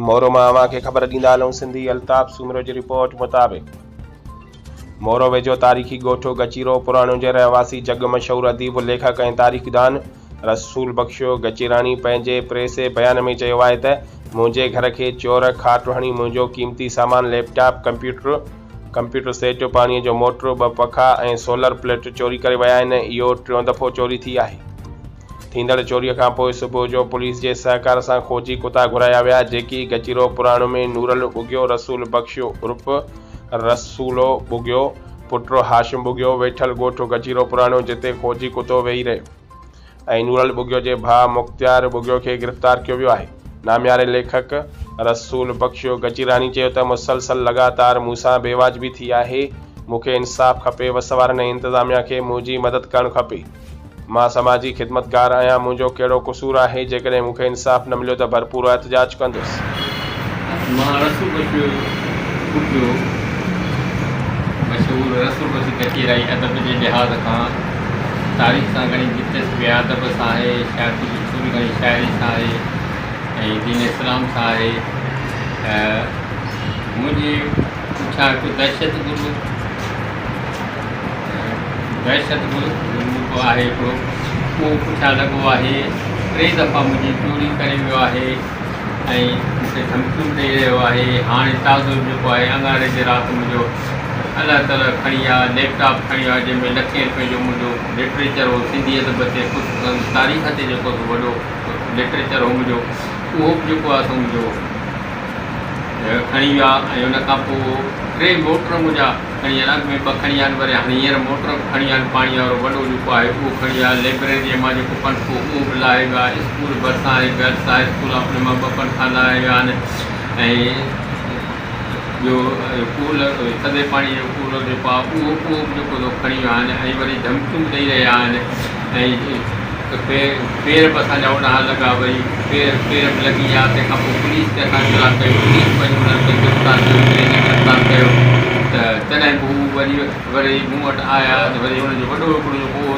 مورو مان اوهان کي خبر ڏيندا هلون سنڌي الطاف سومرو جي رپورٽ مطابق مورو ويجهو تاريخي ڳوٺ گچيرو پراڻو جي رهواسي جڳ مشهور اديب ليکڪ ۽ تاريخدان رسول بخش گچيراڻي پنهنجي پريس بيان ۾ چيو آهي ته منهنجي گهر کي چور کاٽ هڻي منهنجو قيمتي سامان laptop computer computer set پاڻي جو موٽر ٻه پکا ۽ سولر پليٽ چوري ڪري ويا آهن اهو ٽيون دفعو چوري ٿي آهي. ٿيندڙ چوريء کان پوء صبح جو پوليس جي سهڪار سان کوجي ڪتا گهرايا ويا، جيڪي گچيرو پراڻو ۾ نورل ٻگهيو، رسول بخش عرف رسولو ٻگهيو، پٽ هاشم ٻگهيو، ويٺل ڳوٺ گچيرو پراڻو جتي کوجي ڪتو ويهي رهيو ۽ نورل ٻگهيو جي ڀاء مختيار ٻگهيو کي گرفتار ڪيو ويو آهي. نامياري ليکڪ رسول بخش گچيراڻي چيو ته مسلسل لڳاتار مون سان بيواجبي ٿي آهي، مون کي انصاف کپي، وس وارن ۽ انتظاميا کي منهنجي مدد ڪرڻ کپي. مان سماجي خدمتگار آهيان، منهنجو ڪهڙو قصور آهي، جيڪڏهن مون کي انصاف نه مليو ته ڀرپور احتجاج ڪندس. مان رسول بخش ٻگهيو، مشهور رسول بخش گچيرائي ادب جي لحاظ کان تاريخ سان گهڻي دلچسپي آهي، ادب سان آهي، شاعري جي ٿوري گهڻي شاعري سان آهي ۽ دين اسلام سان آهي. منهنجي پڇا هڪ دهشتگرد دهشتگرد گروپ آهي هڪڙو اهو پٺيان لڳو آهي ٽي دفعا منهنجي چوري ڪري ويو آهي ۽ مون کي ڌمڪيون به ڏئي رهيو آهي هاڻي تازو جيڪو آهي اڱاري جي رات منهنجو الڳ تلڳ کڻي ويا ليپ ٽاپ کڻي ويا جنهن ۾ لکين روپين جو منهنجو لٽريچر هو سنڌي ادب تي خصوصن تاريخ تي جيڪو سو وڏو لٽريچر هو منهنجو اهو به جيڪو آهي سو منهنجو کڻي ويا ۽ ان کان پوء ٽي موٽر منهنجا کڻي ويا اڳ ۾ ٻه کڻي ويا آهن وري هاڻي هينئر موٽر به کڻي ويا آهن پاڻي وارو وڏو جيڪو آهي اهو کڻي ويا لئبريريء مان جيڪو پنکو اهو به لاهي ويا اسڪول ڀرسان آهي گرلس هاء اسڪول آهي ان مان ٻه پنکا لاهي ويا آهن ۽ ٻيو ڪولر ٿڌي پاڻي جو ڪولر جيڪو آهي اهو اهو به جيڪو سو کڻي ويا آهن ۽ وري ڌمڪيون به ڏئي رهيا آهن ۽ پير پير به اسان جا اوڏانهن لڳا وري پير پير به لڳي ويا تنهن کان پوء پوليس تي اسان اطلاع ڪيو پوليس وڃي انهن کي گرفتار ڪيو ٽنهي کي گرفتار ڪيو ته تڏهن به هو وري وري مون وٽ آيا ته وري انهن جو وڏو هڪڙو جيڪو هو.